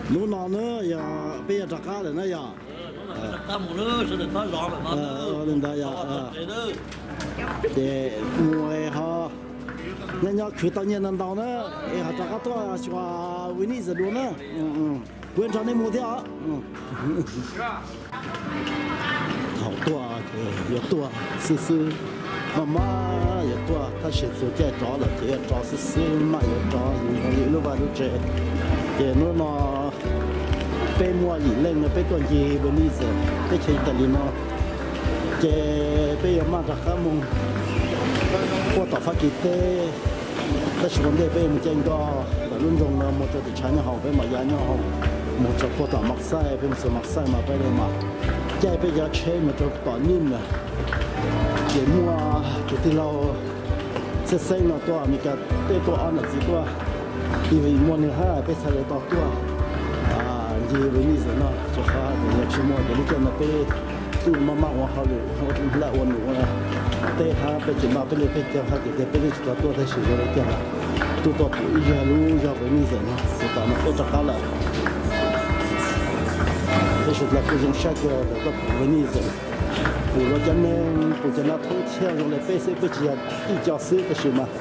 Hnub no na yog peb yuav rov qab lawm na yog. Li ntawd yog, ces mus ho nyob nyob khwv tau nyiaj ntau ntau na, es ho rov qab tuaj xyuas Venice dua na. Kuv nrog nej mus thiab os. Thaum tuaj ces yuav tuaj xwb xwb, maj maj yuav tuaj, tab sis txog caij rov lawm ces yuav rov xwb xwb, maj yuav rov, yus zoo li lub vaj lub tsev. Ces hnub no peb muaj yim leej no peb tuaj ncig Venice teb chaws Italy no, ces peb yuav maj rov qab mus puag tom Fab Kis teb. Tab sis ua ntej peb yuav mus caij nkoj ntawm lub nroog no mus rau tim tshav nyob hauv, peb mam ya nyob hauv mus rau puag tom Marseille, peb mus txog Marseille mas peb li mam caij peb cov tsheb mus rau tom Nice. Ces muaj tus tij laug Xeeb Xeeb no tuaj Amelikas teb tuaj ob nam txiv tuaj, vim muaj nws hab peb txhad li tau tuaj ncig Venice no, rau qhov tias yog tsis muaj ces lub caij no peb twb maj maj ua hauj lwm ua laj ua num ua teb hab peb tseem npaj peb li peb caug hab ces tias peb twb tsis tau tuaj tab sis zoo li cas los tuaj tuaj pum ib zag lub zog Venice no, ces tam no peb rov qab lawm. Peb sawv daws kuj zoo sab kawg tau tuaj pum Venice, pum luag cov neeg, pum cov nab thoob thiab zoo li peb xwb, peb tsis yog ib co xwb tab sis mas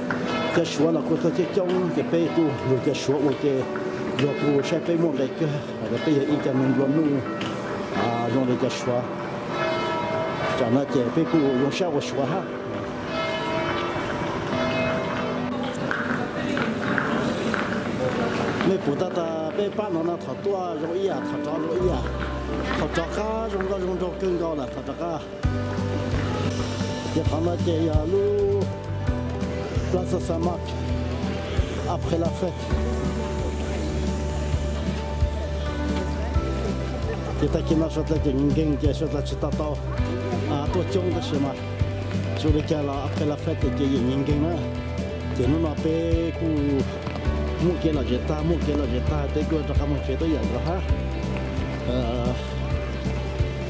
cov Suav los kuj tuaj coob coob ces peb kuj yug cov Suav ua ke, luag kuj saib peb muaj nqis kawg, peb yog ib co neeg nplua nuj zoo li cov Suav. Tam no ces peb kuj zoo sab ua Suav hab. Mej pum tab tas peb pab no no thaum tuaj zoo ib yam, thaum rov zoo ib yam. Thaum rov qab zoo nkauj zoo nraug kawg nkaus lawm thaum rov qab. Ces qhov no ces yog lub Plaza San Marco après la fête. Ces tag kis no suav dlawg ces nkeeg ces suav dlawg tsis tau tau tuaj coob tab sis mas zoo li cas los après la fête ces yeej nkeeg na. Ces hnub no peb kuj muaj kev lom zem tag, muaj kev lom zem tag peb kuj rov qab mus tsev tuaj yam nkaus hab.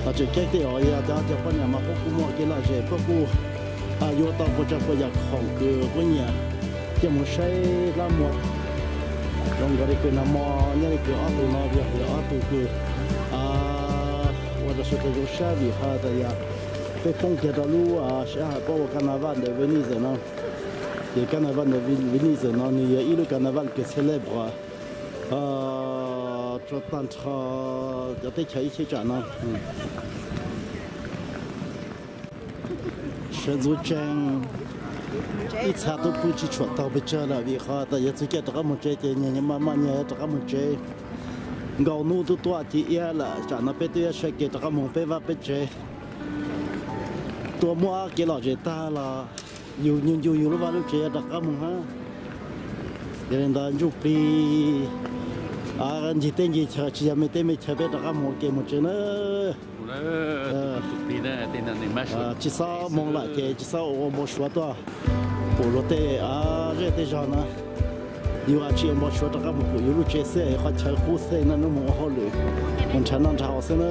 Ho tseem ceeb tej zaum yog cov cov poj niam mas puab kuj muaj kev lom zem, puab kuj yuav tau puas tsav puas yam khoom kws puab nyiam coj mus saib hlab muag zoo nkaus li kws nag hmo nyob li kws ob tug no, yog ob tug kws ua rau suav dlawg zoo sab vim has tas yog peb poob kiag rau lub sij hawm puab ua carnaval ntawm Venise no. Ces carnaval ntawm Venise no nws yog ib lub carnaval kws célèbre rau tag nrho cov teb chaws ib cheeb tsam no. Sawv ntxuv tsees, ib txha tub pw tsis tshuam taug pes tsawg lawm vim qhov tas yuav txug caij rov qab moog tsev ces nyias maj maj nyias rov qab moog tsev. Nkaus nub tub tuaj ci iab lawm, tsam no peb twb yuav sawv kev rov qab moog peb vaj peb tsev. Tuaj muaj kev lom zem tag los yus ncu ncu yus lub vaj lub tsev rov qab moog hab. Yog li ntawd ntsuj plig ncig teb ncig chaw tsis yog me teb me chaw peb rov qab moog ua ke moog tsev na. Tsis xob moog lawm ces tsis xob ua npau suav tuaj pum luag tej zej tej zog na. Yus tsis ua npau suav rov qab moog pum yus lub tsev xwb, qhov chaw qub xwb na, nub moog ua hauj lwm, moog nrhav noj nrhav haus xwb na.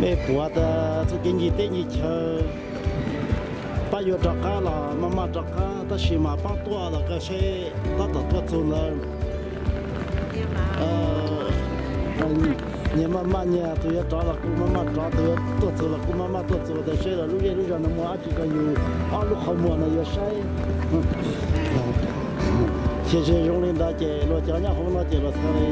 Mej puas tas txuj kev ncig teb ncig chaw, pab yuav rov qab los maj maj rov qab, tab sis mas paab tuaj los kawg seb tab tom tuaj txug ntawd. Nyias maj maj nyias, tus yuav rov los kuj maj maj rov, tus yuav tuaj txug los kuj maj maj tuaj txug, tas seb los lub zej lub zog no muaj dab tsi rau yus ob lub qhov muag no yuav saib. Ces zoo li ntawd ces luag cov nyob hauv no ces luag txhaj li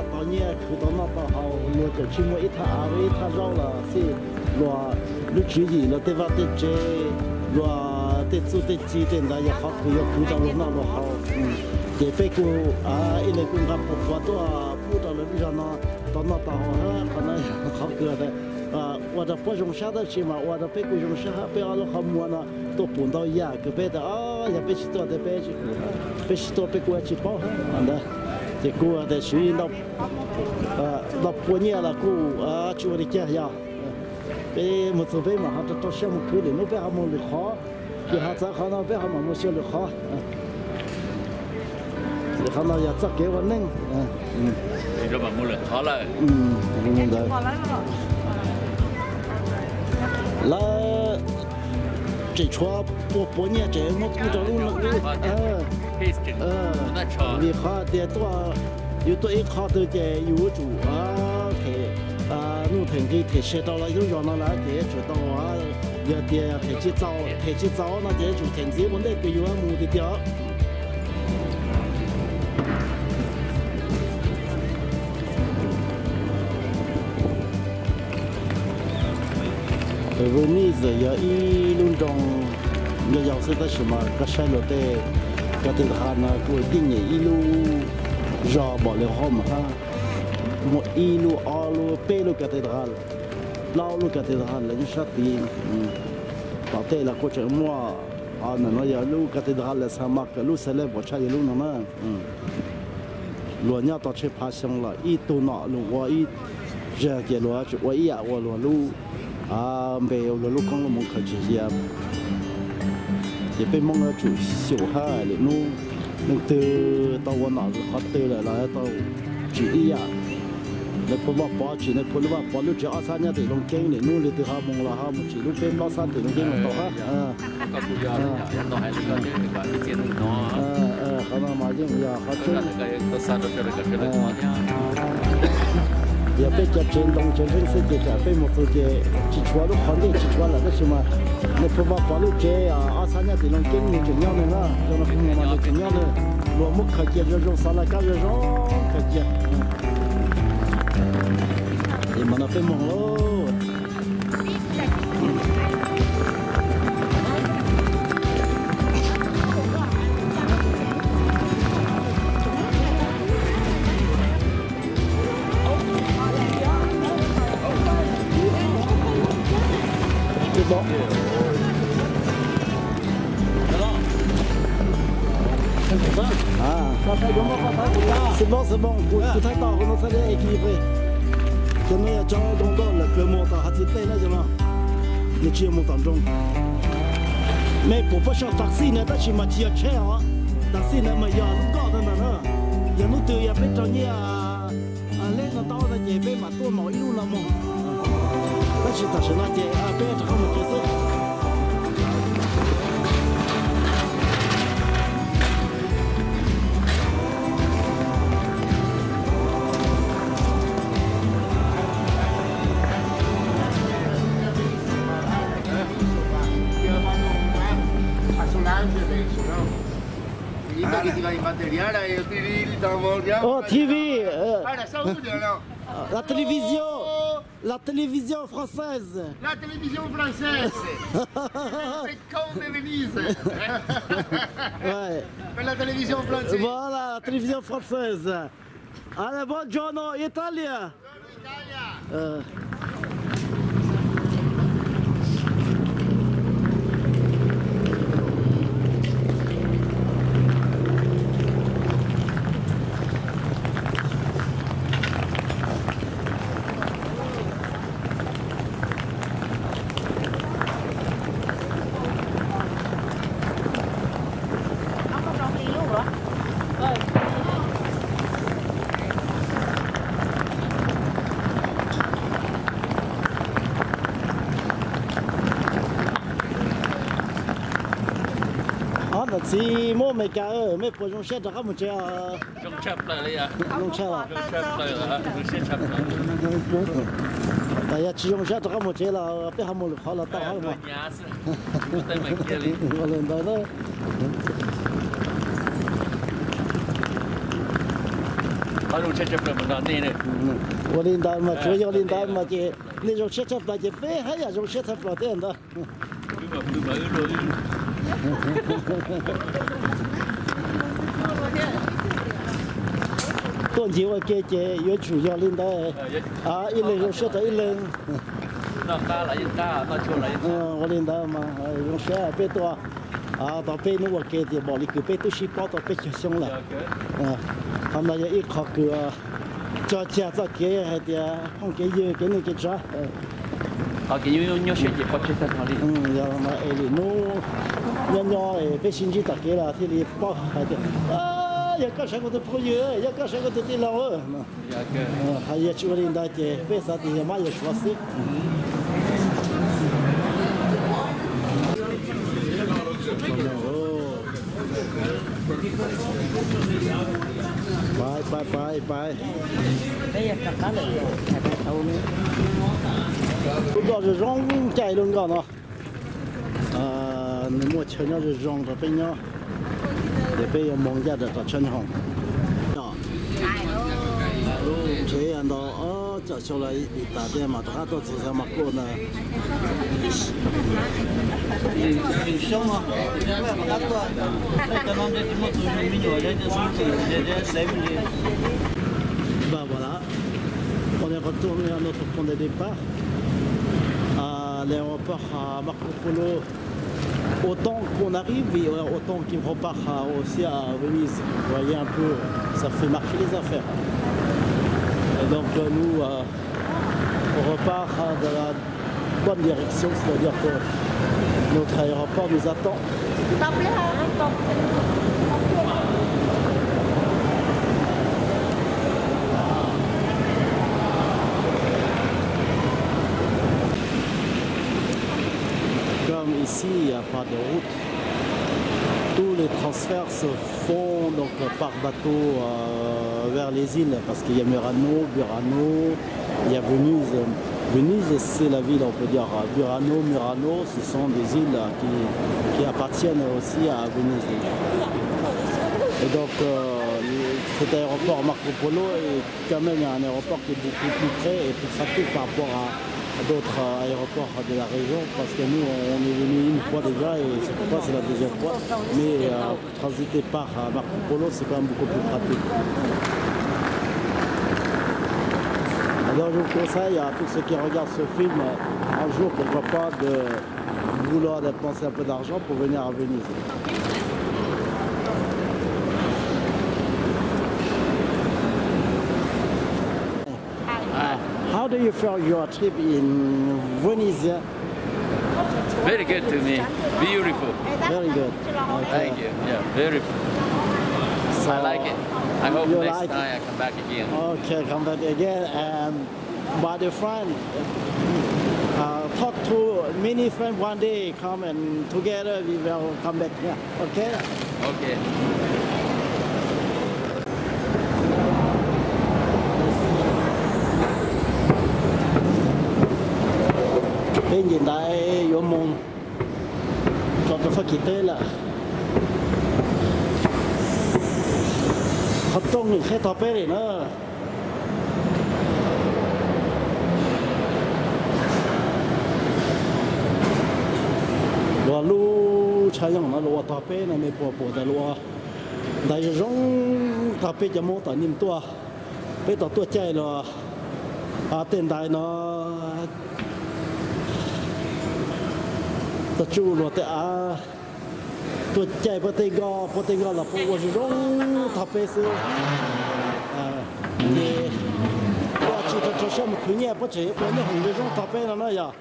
tau nyiaj khwv tau noj tau haus, luag tseem tsis muaj ib thaj av ib thaj zaub los xij, luag lub tswv yim luag tej vaj tej tsev, luag tej txuj tej ci tej ntawd yog qhov khwv yuav khwv rau luag noj luag haus. Ces peb kuj ib leeg kuj nqa puas puav tuaj pub rau lawv lub zog no tau noj tau haus hab. Qhov no qhov kws ua rau puab zoo sab tab sis mas ua rau peb kuj zoo sab hab, peb ob lub qhov muag no tuaj pum ntau yam kws peb tas yog peb tsis tuaj tes peb tsis pum, peb tsis tuaj peb kuj tsis paub hab ntawd. Ces kuj tas swv ntau pua nyiaj los kuj tsis ua li cas yog. Peb moog txug peb mam ho rau rau siab moog khwv, lwm nub peb ho moog lwm qhov, ces ho txawv qhov no peb ho mam moog xyuas lwm qhov. Lwm qhov no yog txoj kev ua neej. Lawv tseem tshuav puas puav nyiaj tseem muab pub rau lub, vim qhov tias tuaj, yus tuaj ib qho twg ces yus yuav tsum them, nuj them nqi them se rau lawv lub zos no lawm ces yuav tsum tau, yog tias them tsis txaus, them tsis txaus no ces yuav tsum them ntxiv ua ntej kws yus mus tiag tiag. Venise yog ib lub nroog yau yau xwb tab sis mas koj saib luag tej cathedral no kuj tib nyem ib lub zos npaum li hauv mas hab, muaj ib lub ob lub peb lub cathedral, plaub lub cathedral lawv nyob sab tid. Tom tej los kuj tseem muaj, ntawm no yog lub cathedral San Mark lub celeb puas tshaj yog lub no na. Luag nyob tau tshaj phav xyoo los ib tug nom luag ua ib zag ces luag tseem ua ib yam ua luag lub npe, luag lub koob lub moov khaws tsis ya. Ces peb Hmoob yuav tsum xyaum hab lwm hnub leej twg tau ua nom qhov twg lawm los tau tsim ib yam. Nais Phoo Vaj Pov tsim Nais Phoo Vaj Pov lub tsev ob xab nyob tim Looj Ceeb, lwm hnub leej twg ho mus los ho mus tsim lub peb plaub xab tim Looj Ceeb los tau hab. Qhov no mas yeej yog qhov tseeb. Yog peb cov tsev ntoo tsev ntseeb xwb ces tsam peb mus txug ces tsis tshuav lub qhov ncej tsis tshuav lawm tab sis mas Nais Phoo Vaj Pov lub tsev ob xab nyob tim Looj Ceeb nws tseem nyob ne na, zoo no kuv mus mas nws tseem nyob ne. Luag muab khaws cia zoo zoo, xov laj kab zoo zoo khaws cia. Es mas no peb moog lauj. Xwb moog, xwb moog, kuv thaij tau hauv no txhaj li equilibre. Cov no yog cov zoo nkauj lawm kws moog tom hav txiv dlej na cov no. Nws tsis yog moog tom nroog. Mej pum puab sau taxi na tab sis mas tsis yog tsheb os. Taxi na mas yog lub nkoj ntawd ntag na. Yog hnub twg yog peb raug nyiaj leb no tau no ces peb mam tuaj maum ib lub no moog. Tab sis tam sim no ces peb rov qab mus tsev xwb. Oh, T V, euh, la télévision, la télévision française. La télévision française. Comme Venise. Ouais. La télévision française. Voilà, la télévision française. Allez, buongiorno, Italia. Ob niam txiv Hmoob Amelikas, mej puas zoo siab rov qab mus tsev? Zoo tshaj plaws. Yog tsis zoo siab rov qab mus tsev los peb ho mus lwm qhov los tau hab mas. Ua li ntawd na. Ua li ntawd mas tsuav yog li ntawd mas ces nej zoo siab tshaj plaws ces peb hab yam zoo siab tshaj plaws thiab ntag. Tuaj ncig ua ke ces yuav tsum yog li ntawd, ib leeg zoo siab rau ib leeg. Ua li ntawd mas zoo siab peb tuaj tau peb hnub ua ke ces npaum li kws peb twb sib paub tau peb caug xyoo lawm. Qhov no yog ib qho kws cog cag txoj kev hais tias phooj kev ywg kev neej kev tsav. Yog no es lwm hnub nyob nyob es peb sib ntsib tom kev los thiaj li paub hais tias yog koj sawv kuv tus phooj ywg, yog koj sawv kuv tus tij laug. Hais yog tsis ua li ntawd ces peb xav tias yog mab yog suav xwb. Pais. Lub zos zoo zoo caij lub nkoj no. Nws muaj chaw nyob zoo zoo rau peb nyob. Ces peb yuav mus ncaj rau tom tshab nyooj hoom. Lub tsheb ntau, tsam xyoo los ib tas tej mas rov qab tuaj txog San Marcos ntag. Bah, voilà. On est retourné à notre point de départ, à l'aéroport, à Marco Polo. Autant qu'on arrive et, euh, autant qu'on repart, euh, aussi à Venise. Vous voyez un peu, ça fait marcher les affaires. Et donc, euh, nous, euh, on repart, euh, dans la bonne direction, c'est-à-dire que notre aéroport nous attend. Comme ici, il n'y a pas de route, tous les transferts se font donc par bateau, euh, vers les îles, parce qu'il y a Murano, Burano, il y a Venise. Venise, c'est la ville, on peut dire, euh, Burano, Murano, ce sont des îles, euh, qui, qui appartiennent aussi à Venise. Et donc, euh, cet aéroport Marco Polo est quand même un aéroport qui est beaucoup plus près et plus pratique par rapport à, à d'autres, euh, aéroports de la région, parce que nous, on est venu une fois déjà et c'est pourquoi c'est la deuxième fois. Mais, euh, transiter par, euh, Marco Polo, c'est quand même beaucoup plus pratique. Alors, je vous conseille à tous ceux qui regardent ce film, euh, un jour, pourquoi pas, de vouloir dépenser un peu d'argent pour venir à Venise. Hi. How do you feel your trip in Venice? Very good to me. Beautiful. Very good. Okay. Thank you. Yeah, beautiful. So I like it. I hope you next like time I come back again. Okay, come back again. And my dear friend, uh, talk to many friends one day. Come and together we will come back here. Okay. Okay. Peb nce ntaiv yuav mus rau pem Fab Kis teb lawm. Qhov rooj nws qhib tog peb li na. Luag lub tshav yooj no luag ua tog peb no, me puas pom tas luag ua ntaiv zoo zoo tog peb cov Hmoob tom Nyiaj tuaj. Peb tau tuaj caij luag tej ntaiv no, tau tsuj luag tej av, tuaj caij puab tej nkoj, puab tej nkoj los puab ua zoo zoo tog peb xwb. Ces puab tsis tau rau siab mus khwv nyiaj, puab tseem ua nyob hoom zoo zoo tog peb no na yog.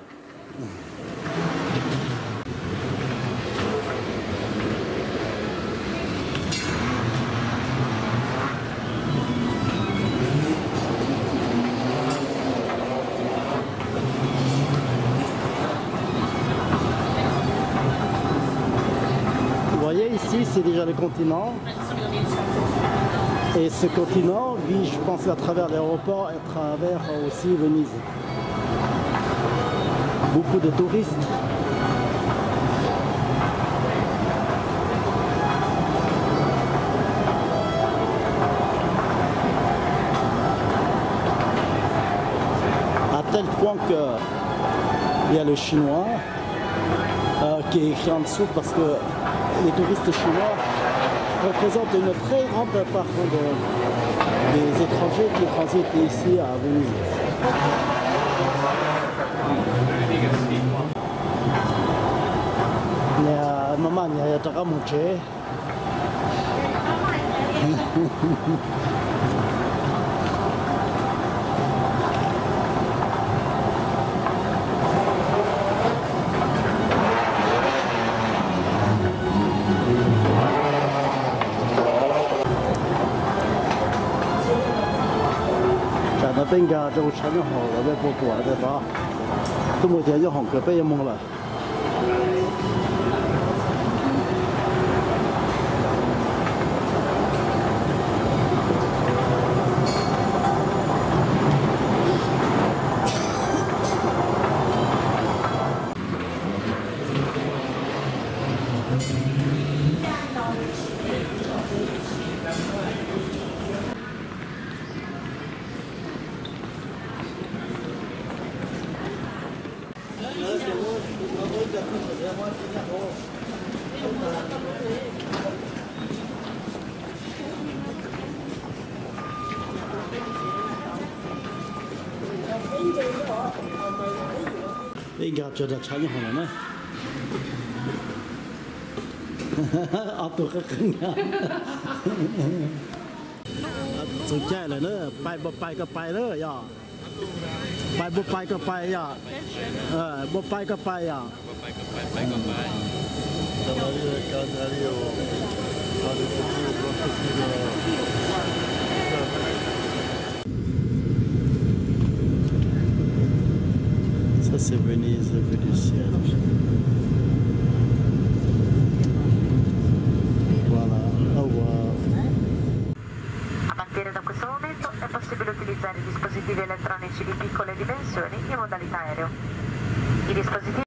Vous voyez ici, c'est déjà le continent. Et ce continent vit, je pense, à travers l'aéroport et à travers aussi Venise. Beaucoup de touristes. À tel point que il y a le chinois, euh, qui est écrit en dessous parce que les touristes chinois représentent une très grande part de, des étrangers qui transitent ici à Venise. Nyias maj maj nyias rov qab mus tsev. Tsam no peb nkag rau tshav nyob hauv los peb puas pom tias tod tuaj mus ces nyob hoom kawg peb yuav mus lawm. Ib nkag tsuas dag tshav nyob hauv lawm na. Ob tug qeeb qeeb nkag. Txog caij lawm na, pais npau pais koj pais na yog. Pais npau pais koj pais yog. Npau pais koj pais yog. Ça, c'est Venise, Vénitienne. Voilà, au revoir. A partire da questo momento è possibile utilizzare dispositivi elettronici di piccole dimensioni in modalità aereo. I dispositivi